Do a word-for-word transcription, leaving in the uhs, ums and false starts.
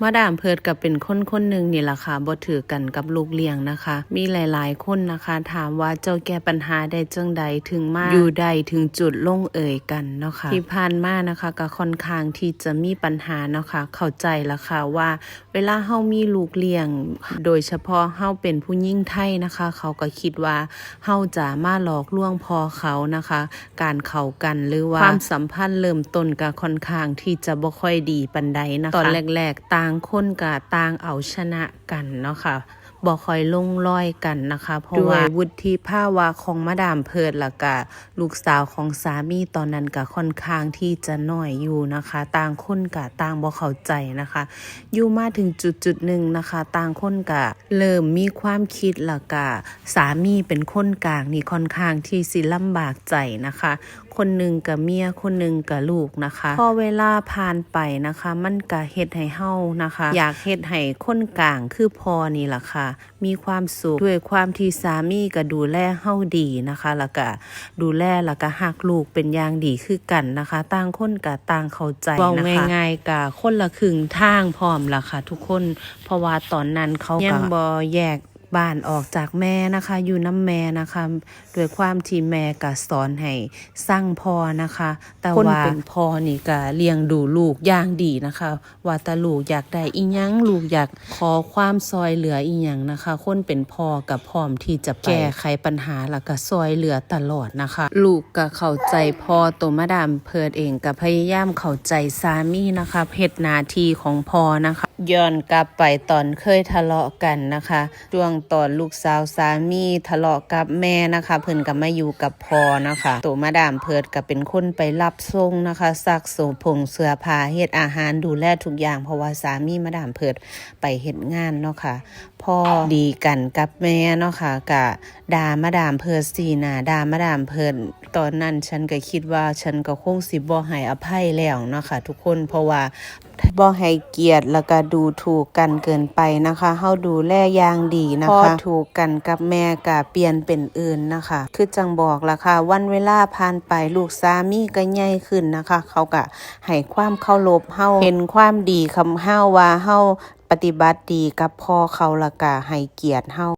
มาดามเพิร์ดก็เป็นคนคนหนึ่งนี่ล่ะค่ะ บ่ถือกันกับลูกเลี้ยงนะคะ มีหลายๆคนนะคะ ถามว่าเจ้าแก้ปัญหาได้จั่งใดถึงมาอยู่ได้ถึงจุดลงเอยกันเนาะค่ะ ที่ผ่านมานะคะ ก็ค่อนข้างที่จะมีปัญหาเนาะค่ะ เข้าใจละค่ะว่าเวลาเฮามีลูกเลี้ยง โดยเฉพาะเฮาเป็นผู้หญิงไทยนะคะ เขาก็คิดว่าเฮาจะมาหลอกลวงพ่อเขานะคะ การเข้ากันหรือว่าความสัมพันธ์เริ่มต้นก็ค่อนข้างที่จะบ่ค่อยดีปานใดนะคะ ตอนแรกๆ ต่างคนก็ต่างเอาชนะกันเนาะค่ะ บ่ค่อยลงรอยกันนะคะ เพราะว่าด้วยวุฒิภาวะของมาดามเพิร์ด แล้วก็ลูกสาวของสามีตอนนั้นก็ค่อนข้างที่จะน้อยอยู่นะคะ ต่างคนก็ต่างบ่เข้าใจนะคะ อยู่มาถึงจุดๆหนึ่งนะคะ ต่างคนก็เริ่มมีความคิด แล้วก็สามีเป็นคนกลางนี่ค่อนข้างที่สิลำบากใจนะคะ คนหนึ่งก็เมีย คนหนึ่งก็ลูกนะคะ พอเวลาผ่านไปนะคะ มันก็เฮ็ดให้เฮานะคะ อยากเฮ็ดให้คนกลางคือพ่อนี่ล่ะค่ะ มีความสุข ด้วยความที่สามีก็ดูแลเฮาดีนะคะ แล้วก็ดูแล แล้วก็ฮักลูกเป็นอย่างดีคือกันนะคะ ต่างคนก็ต่างเข้าใจนะคะ เว้าง่ายๆ ก็คนละครึ่งทางพร้อมล่ะค่ะทุกคน เพราะว่าตอนนั้นเขาก็ยังบ่แยกบ้านออกจากแม่นะคะ อยู่นำแม่นะคะ ด้วยความที่แม่ก็สอนให้ซังพ่อนะคะ แต่ว่าคนเป็นพ่อนี่ก็เลี้ยงดูลูกอย่างดีนะคะ ว่าแต่ลูกอยากได้อิหยัง ลูกอยากขอความซอยเหลืออิหยังนะคะ คนเป็นพ่อก็พร้อมที่จะไปแก้ไขปัญหา แล้วก็ซอยเหลือตลอดนะคะ ลูกก็เข้าใจพ่อโตมาดามเพิร์ดเองก็พยายามเข้าใจสามีนะคะ เฮ็ดหน้าที่ของพ่อนะคะ ย้อนกลับไปตอนเคยทะเลาะกันนะคะ ช่วงตอนลูกสาวสามีทะเลาะกับแม่นะคะ เพิ่นก็มาอยู่กับพ่อนะคะ โตมาดามเพิร์ดก็เป็นคนไปรับส่งนะคะ ซักโสผงเสื้อผ้า เฮ็ดอาหาร ดูแลทุกอย่าง เพราะว่าสามีมาดามเพิร์ดไปเฮ็ดงานเนาะค่ะ พ่อดีกันกับแม่เนาะค่ะ ก็ด่ามาดามเพิร์ด ซี้หน้าด่ามาดามเพิร์ด ตอนนั้นฉันก็คิดว่าฉันก็คงสิบ่ให้อภัยแล้วเนาะค่ะทุกคน เพราะว่า บ่ให้เกียรติ แล้วก็ดูถูกกันเกินไปนะคะ เฮาดูแลอย่างดีนะคะ พอถูกกันกับแม่ก็เปลี่ยนเป็นอื่นนะคะ คือจั่งบอกล่ะค่ะ วันเวลาผ่านไป ลูกสามีก็ใหญ่ขึ้นนะคะ เขาก็ให้ความเคารพเฮา เห็นความดีของเฮา ว่าเฮาปฏิบัติดีกับพ่อเขา แล้วก็ให้เกียรติเฮา